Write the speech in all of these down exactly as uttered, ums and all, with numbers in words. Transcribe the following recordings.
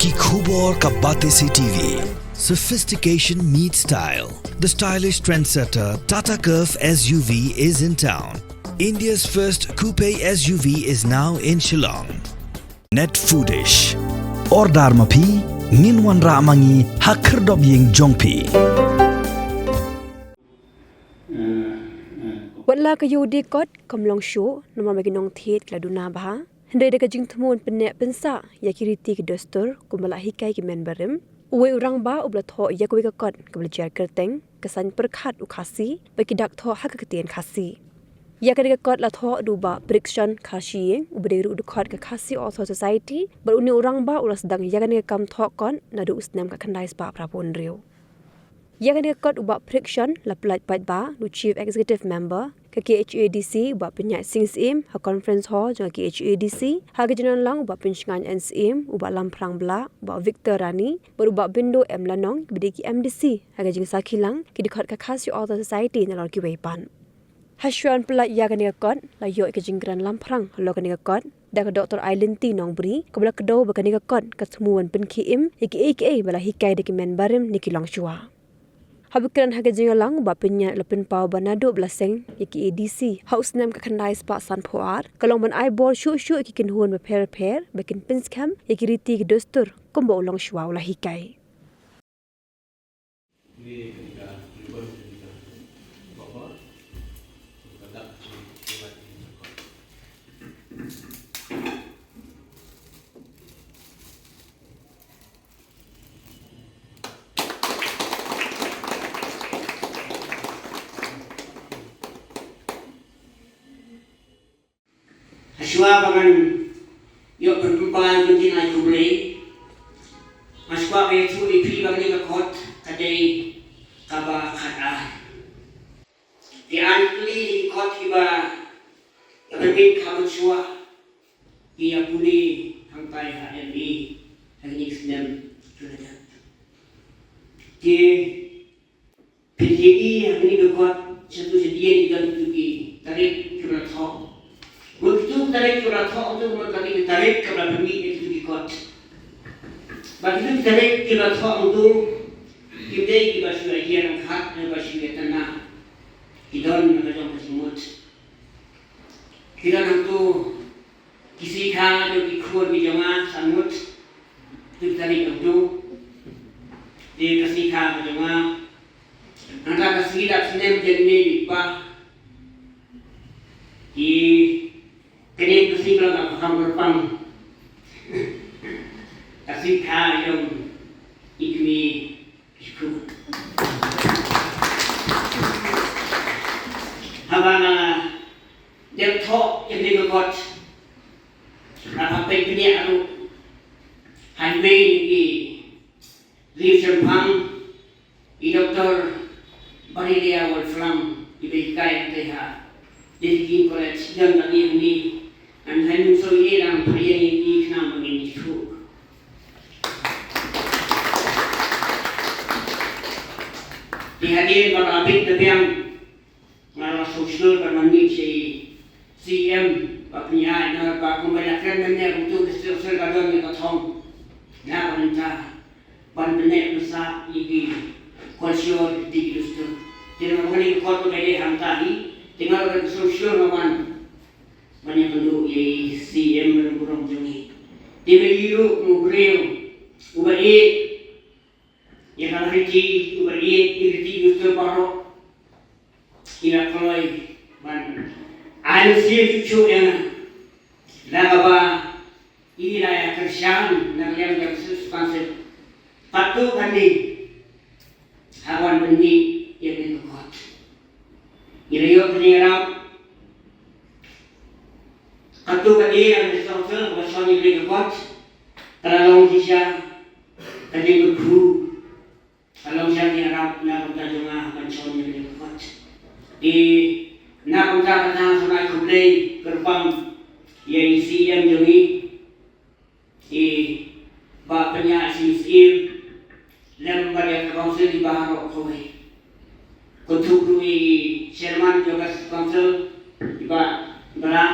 Ki khubor ka Batesi T V. Sophistication meets style. The stylish trendsetter Tata Curvv S U V is in town. India's first coupe S U V is now in Shillong. Net Foodish. Order ma phi, ngin wanrah ma ngi ha khyrdop ïing jong phi. Wat la ka ïew die kot kam long shuh namar ba ki nongthied ki la duna bha. Hynrei da ka jingthmu ban pynneh pynsah ïa ki riti ki dustur kumba la hikai ki men barim, uwei u rangbah uba la thoh ïa kawei ka kot kaba la jer kyrteng Ka Saiñ Pyrkhat u Khasi ba ki dak thoh ha ka ktien Khasi. Ïa kane ka kot la thoh da u Bah Prikshon Kharshiing uba dei ruh u dkhot ka Khasi Author Society, bad une u rangbah u la sdang ïa kane ka kam thoh kot naduh u snem ka khyndai spah phra phew hynriew. Ïa kane ka kot u Bah Prikshon la pyllait paidbah da u Chief Executive Member ka K H A D C u Bah Pynïaid Sing Syiem ha Conference Hall jong ka K H A D C, ha ka jingialang u Bah Pynshngaiñ N Syiem, u Bah Lamphrang Blah, u Bah Victor Rani bad u Bah Bindo M Lanong kiba dei ki M D C ha ka jingsakhi lang ki dkhot ka Khasi Author Society nalor kiwei pat. Hashwa ban pyllait ïa kane ka kot la ïoh ïa ka jingkren lamphrang halor kane ka kot da ka Doctor Ailynti Nongbri kaba la kdew ba kane ka kot ka thmu ban pynkhie im ïa kiei kiei ba la hikai da ki men barim ne ki longshuwa. Haba kren ha ka jingïalang u Bah Pynïaid u la pynpaw ba naduh ba la seng ïa ki A D C ha u snem ka khyndai spah sanphew ar ka long ban ai bor shuh shuh ïa ki kynhun bapher bapher ba kin pynskhem ïa ki riti ki dustur kumba u longshuwa u la hikai. Hashwa ba ngan ïoh pynpympa ïa ka jingïaid khublei, nga sngewbha ban ïathuh ïa phi ba kane ka kot ka dei kaba khatar. Te ngan kylli ïa ki kot kiba la pynmih ha mynshuwa, ki ïa pule hangtai ha M A ha kine ki snem. Te pynhiar ïa kane ka kot, shatu shadien ki don kito ki tarik kiba la thoh. Bad kito ki tarik kiba la thoh, kito ki tarik, tarik kiba la pynmih ïa kito ki kot. Bad kito ki tarik kiba la thoh hangto, kim dei kiba shu ïa ryngkat ne ba shu ïa tnat. Ki don na ka jong ka jingmut. Ki don hangto ki sngi kha jong ki khun ki jong nga, sa ngut. Kito ki tarik hangto. Te ka sngi kha ka jong nga. Nangta ka sngi dap snem jong i mei i pa. Ki kane ka sngi ka long ka kham kyrpang. Ka sngi kha jong i kmie. Haba nga dep thoh ïa kane ka kot, nga hap peit bniah ruh ha iwei na ki riew shemphang, i Doktor Barilia Wolfram, iba hikai hangtei ha Dedekind College, don bad ngi hangne. Ngan hynmen shuh ïa i, ngan pynïeng ïa i khnang ba ngin ïathuh. Te hadien ba la bit da biang, nga la sngewshlur ban wan mih sha i C M, ba pynïaid na ba kumba la kren mynne, kumto ka stir stir ka don ïa ka thong na ka bynta ban pynneh pynsah ïa ki kolshor, ïa ki dustur. Te namar kane ka kot ka dei hangta hi, te nga la sngewshlur nga wan ban ïakynduh ïa i C M ba long burom jong ngi. Te ba ïohi ruh kum u briew uba ïeit ïa ka riti, uba ïeit ïa ki riti dustur baroh. I la kloi ban ai mynsiem shuh shuh ïa nga. Da kaba i la ïa kyrshan na ka liang jong ka District Council. Katto katne ha wan pynneh ïa kane ka kot. Ngi la ïoh ka jingïarap. Katto katne na ka District Council kaba shong ïa kane ka kot, ka la long shisha ka jingkyrkhu. Ka long shisha ka jingïarap na ka bynta jong nga ban shong ïa kane ka kot. Te na ka bynta kata nga sngewbha ai khublei kyrpang ïa i C M jong ngi, i Bah Pynïaid Sing Syiem, lem bad ïa ka council baroh kawei. Kynthut ruh ïa i chairman jong ka council, i Bah Bala,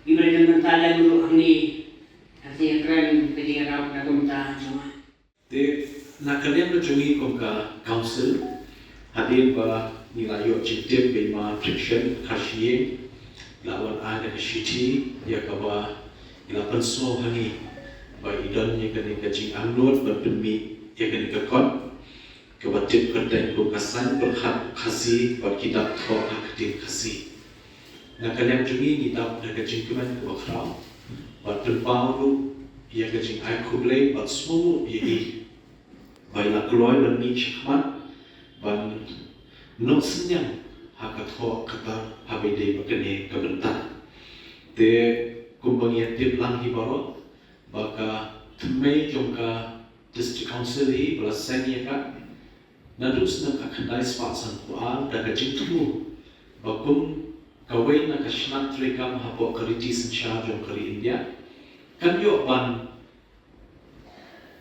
iba la ïa mynta lem ruh hangne ha Ïakren bad ïarap na ka bynta jong nga. Te na ka liang ka jong ngi kum ka council, hadien ba ngi la ïoh jingtip ba i Ma Friction Kharshiing la wan ai da ka shithi ïa kaba i la pynsngew ha ngi ba i don ïa kane ka jingangnud ban pynmih ïa kane ka kot kaba tip kyrteng kum ka Saiñ Pyrkhat Khasi bad ki dak thoh ha ka ktien Khasi. Na ka liang jong ngi ngi dap da ka jingkmen kaba khraw bad pynpaw ruh ïa ka jingai khublei bad sngewbha ïa i ba i la kloi ban mih shakhmat ban noh synñiang ha ka thoh ka tar ha ba ïadei bad kane ka bynta. Te kumba ngi ïatip lang hi baroh ba ka thymmei jong ka District Council hi ba la seng ïa ka naduh snem khatkhyndai spah sanphew ar da ka jingthmu ba kum kawei na ka shnat treikam hapoh ka riti synshar jong ka ri India kan ïoh ban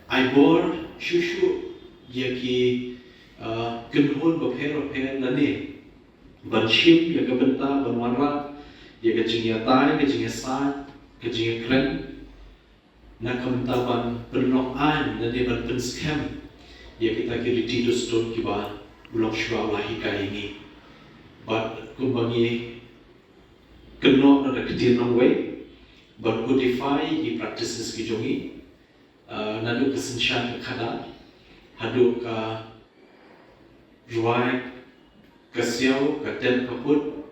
ai bor shuh shuh ïa ki, uh, kynhun bapher bapher lane ban shim ïa ka bynta ban wanrah ïa ka jingïatai, ka jingïasaid, ka jingïakren na ka bynta ban pynlong aiñ lane ban pynskhem ïa kita ki riti dustur kiba u longshuwa u la hikai ïa ngi. Bad kumba ngi kynnoh na ka ktien nongwei ban codify ïa ki practices ki jong ngi, uh, naduh ka synshar ka khadar haduh ka rwai ka siaw, ka tem ka put,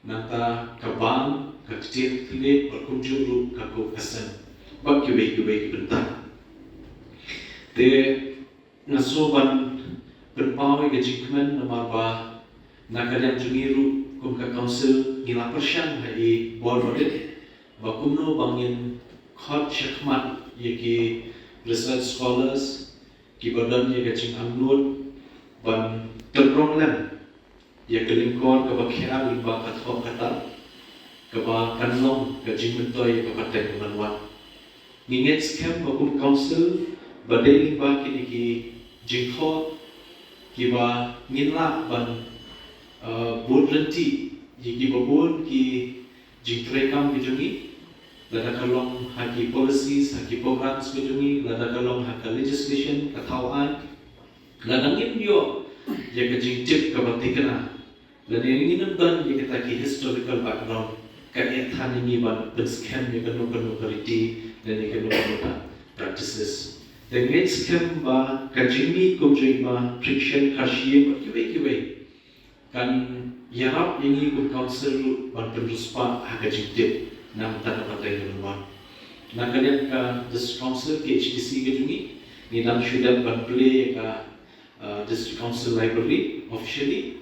nangta ka bam, ka ktien ka thylliej bad kumjuh ruh ka kup ka sem bad kiwei kiwei ki bynta. Te nga sngew ban pynpaw ïa ka jingkmen namar ba na ka liang jong ngi ruh kum ka council ngi la pyrshang ha i bor ba rit ba kumno ba ngin khot shakhmat ïa ki research scholars kiba don ïa ka jingangnud ban tynrong lem ïa ka lyngkor kaba khia lyngba ka thoh ka tar kaba kan long ka jingmyntoi ïa ka pateng kaban wan. Ngi ngeit skhem ba kum council ba dei lyngba kine ki jingthoh kiba ngin lah ban, uh, bud lynti ïa kiba bun ki jingtreikam ki jong ngi, lada ka long ha ki policies, ha ki programs ki jong ngi, lada ka long ha ka legislation, ka thaw aiñ, lada ngim ïoh ïa ka jingtip kaba thikna, lada ngim don ïa kita ki historical background, ka eh than ïa ngi ban pynskhem ïa kano kano ka riti lane kano kano ka practices. Te ngeit skhem ba ka jingmih kum jong i Ma Friction Kharshiing bad kiwei kiwei kan ïarap ïa ngi kum council ruh ban pynriewspah ha ka jingtip na ka bynta ka pateng kaban wan. Na ka liang ka District Council K H A D C ka jong ngi, ngi dang shu dep ban plie ïa ka, uh, District Council Library officially,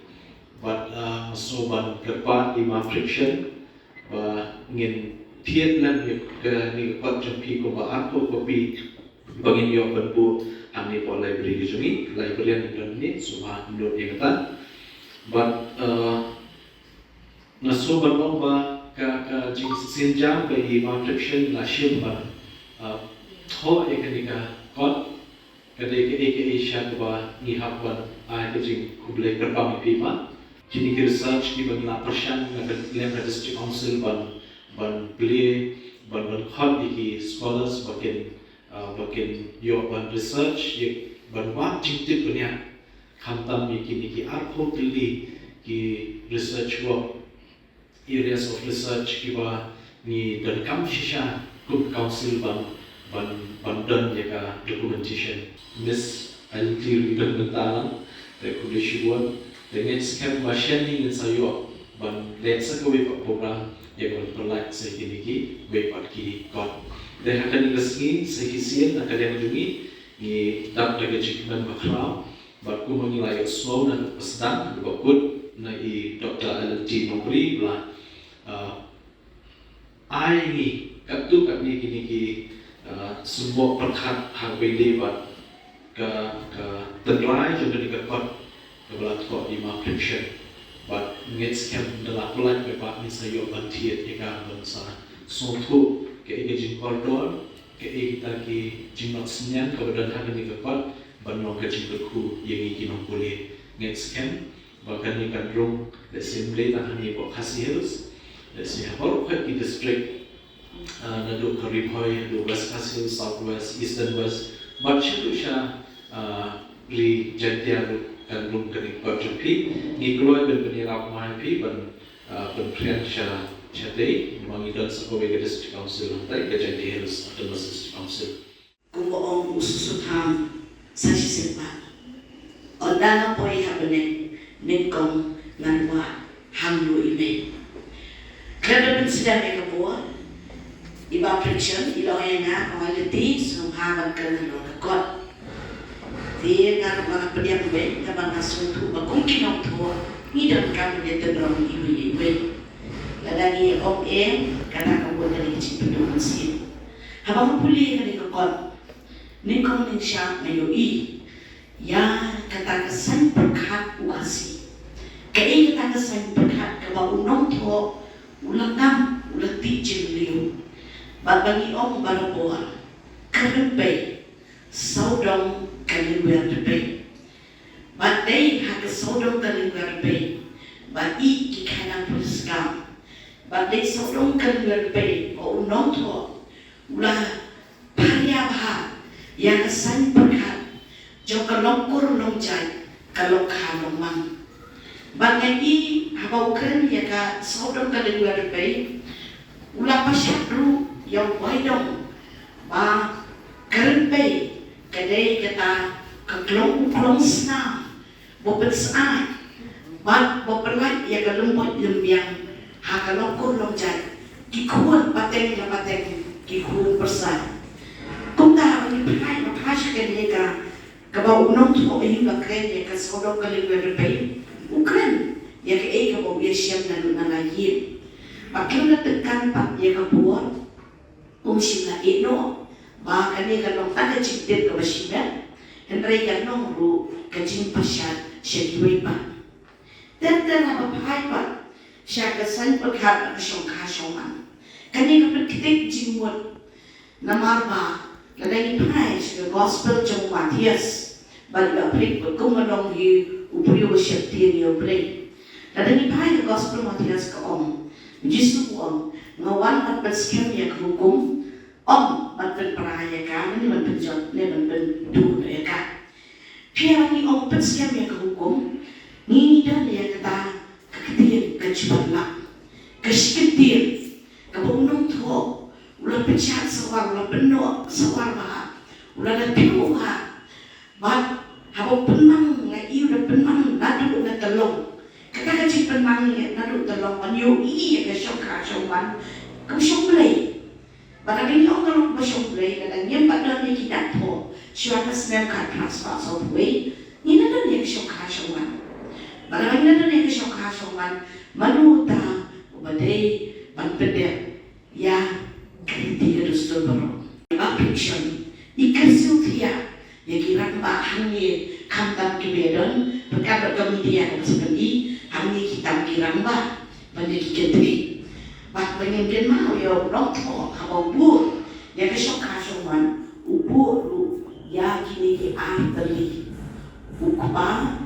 bad, uh, nga sngew ban kyrpad ïa i Ma Friction ba ngin thied lem ïa kane ka kot jong phi kumba arphew kopi ba ngin ïoh ban buh hangne hapoh library ka jong ngi, librarian i don hangne, sngewbha nud ïa kata. Bad, uh, nga sngew ban ong ba ka, ka jingsynshar ba i Ma Friction la shim ban, uh, thoh ïa kane ka kot ka dei kaei kaei sha kaba ngi hap ban ai ka jingkhublei kyrpang ïa phi Ma. Kine ki research kiba ngi la pyrshang na ka liang ka District Council ban, ban plie, ban, ban khot ïa ki scholars ba kin, uh, ba kin ïoh ban research, ïa ban wad jingtip bniah khamtam ïa kine ki arphew tylli ki research work, areas of research kiba ngi donkam shisha kum council ban, ban, ban don ïa ka documentation. Miss Aunty Ridon Bynta, te khublei shibun, te ngeit skhem ba shane ngin sa ïoh ban leh sa kawei pat program ïa ban pynlait sa kine kiwei pat ki kot. Te ha kane ka sngi sa shisien na ka liang jong ngi ngi dap da ka jingkmen ba khraw bad kumba ngi la ïohsngew na ka sdang kaba kut na i Doctor Alan T Nongri ba la, uh, ai ngi katto katne kine ki, uh, symboh pyrkhat ha kaba ïadei bad ka, ka tynrai jong kane ka kot kaba la thoh da i Ma Friction. Bad ngeit skhem da la pynlait paidbah ngin sa ïoh ban thied ïa ka ban sa sngewthuh kaei ka jingkordor, kaei kita ki jingngoh synñiang kaba don ha kane ka kot ban long ka jingkyrkhu ïa ngi ki nongpule. Ngeit skhem ba kane kan rung lehse ym dei tang hangne hapoh Khasi Hills, lehse ha baroh kawei ki district Ah, naduh ka Ri Bhoi, naduh West Khasi Hills, South West, Eastern West, bad shaduh sha, ah, Ri Jaiñtia ruh kan rung kane ka kot jong phi. Ngi kloi ban pynïarap ma phi ban, ah, pynphriang sha, shatei, namar ngi don sa kawei ka District Council hangtai, ka Jaiñtia Hills Autonomous District Council. Kumba ong u Susu Tham, sa shisien pat. Ynda nga poi ha bneng, nyngkong ngan wad hangne ïa me. Khlem da pynsngewthuh ïa ka bor, i Bah Pritchard i la ong ïa nga, ong ïa lade, sngewbha ban kren halor ka kot. Te nga ruh nga pdiang beiñ, nga ban nga sngewthuh ba kum ki nongthoh, ngi donkam ban ïatynrong iwei ïa iwei. Lada ngi ong em, kata ka mut ka dei ka jingpynduh mynsiem. Haba nga pule ïa kane ka kot, nyngkong nyngshap nga ïohi ïa kata ka saiñ pyrkhat u Khasi. Kaei kata ka saiñ pyrkhat kaba u nongthoh u la ngam, u la tih jynliew. Bad ba ngi ong barabor, ka rympei, sawdong ka lynwer rympei. Bad dei ha ka sawdong ka lynwer rympei ba i ki khynnah pule skam. Bad dei sawdong ka lynwer rympei ba u nongthoh u la pharia bha ïa ka saiñ pyrkhat jong ka long kur long jait, ka long kha long man. Bad nga i haba u kren ïa ka sawdong ka lynwer rympei, u la pynshad ruh ïa u baidong ba ka rympei ka dei kata ka klong, u klong snam ba pynsyaid bad ba pynlait ïa ka lynbot lynbiang ha ka long kur long jait, ki khun pateng la pateng, ki khun pyrsa. Kumta ba ngi phai, ba phai sha kane ka, kaba u nongthoh u la kren ïa ka sawdong ka lynwer rympei, u kren ïa kaei kaba u ïashem naduh na la ïing. Ba khlem da tyngkan pat ïa ka bor, um shym la ïeh noh ba kane ka long tang ka jingtip kaba shimet, hynrei ka long ruh ka jingpyrshah sha kiwei pat. Ter ter haba phai pat sha ka saiñ pyrkhat ka shongkha shongman, kane ka pynkhreh jingmut. Namar ba lada ngi phai sha ka gospel jong u Mathaios, bad i Bah Prit bad kumba long hi u briew ba sheptieng ïa U Blei. Lada ngi phai ha ka gospel Mathaios ka ong, u Jisu u ong, nga wan ban pynskhem ïa ka hukum, ym ban pynpra ïa ka, ne ban pynjot, ne ban pynduh ïa ka. Phi ïa ngi ong pynskhem ïa ka hukum, ngi don ïa kata ka ktien ka jubab lak, ka shi ktien kaba u nongthoh u la pynshad sawar, u la pynnoh sawar bha, u la da pynnoh bha. Bad haba u pynmang, nga i u da pynmang naduh na tyllong. Kata ka jingpynmang ïa naduh tyllong ban ïohi ïa ka shongkha shongman kaba shong Blei. Bad haba ngi ong ka long kaba shong Blei, lada ngim pat don ïa ki dak thoh shuwa ka snem khatphra spah sawphew wei, ngin ym don ïa ka shongkha shongman. Bad haba ngim don ïa ka shongkha shongman, mano uta uba dei ban pyndep ïa ka riti ka dustur baroh? Bah Pritchard i kyrsiew thiah ïa ki rangbah hangne, khamtam kiba ïadon ryngkat bad ka media kaba sa pyni, hangne ki tam ki rangbah ban ïa ki kynthei. Bad ba ngin kynmaw ïa u nongthoh haba u buh ïa ka shongkha shongman, u buh ruh ïa kine ki ar tylli. U kpa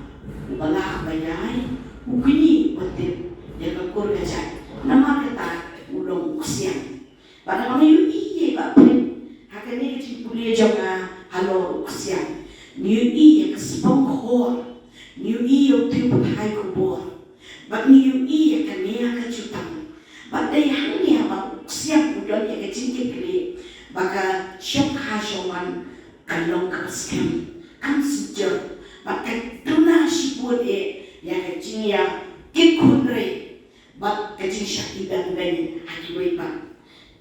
uba lah ba ïai, u kñi uba tip ïa ka kur ka jait. Namar kata u long u ksiang. Bad haba ngi ïohi ïa i Bah Prit ha kane ka jingpule jong nga halor u ksiang, ngi ïohi ïa ka spong khor, ngi ïohi ïa u tiew pathai khubor, bad ngi ïohi ïa kane ka jutang. Bad dei hangne haba u ksiang u don ïa ka jingkitkhlieh ba ka shongkha shongman ka long kaba skhem, kam sngewjot, bad ka duna shibun eh ïa ka jingïakit khunrei bad ka jingshah ibeiñ beiñ ha kiwei pat.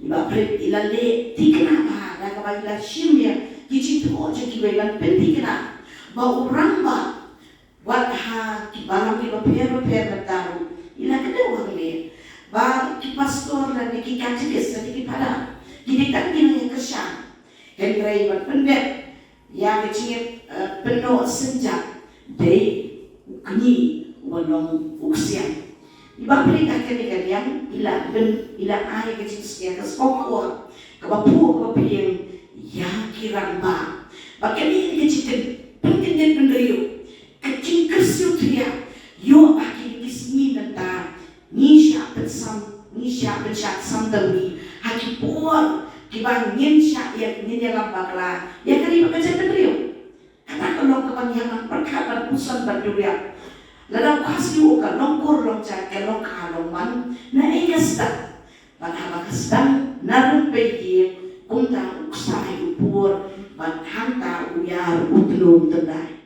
I Bah Prit i la leh thikna bha da kaba i la shim ïa ki jingthoh jong kiwei, ban pynthikna ba u rangbah, wat ha ki balang kiba pher ba pher mynta ruh i la kdew hangne, ba ki pastor lane ki katekis lane ki phadar ki dei tang ki nongïakyrshan, hynrei ban pyndep ïa ka jingïa, eh, pynnoh synjat dei u kñi uba long u ksiang. I Bah Prit ha kane ka liang i la pyn, i la ai ka jingsngew ka spong khor kaba phuh kaba pyrshang ïa ki rangbah. Bad kane ka jingkyndiat, pynkyndit bynriew, ka jingkyrsiew thiah ïoh ba ha kine ki sngi mynta ngi shah pynsam, ngi shah pynshad sam da ngi ha ki por ba ngin shah ïa, ngin ïalam bakla ïa ka ri bad ka jaitbynriew. Kata ka long kaba ngi hap ban pyrkhat, ban puson, ban duriap. Lada u Khasi u ong ka long kur long jait, ka long kha long man, naei ka sdang? Bad haba ka sdang na rympei ïing, kumta u ksai u bur, bad hangta u ïar u tnum tyndai.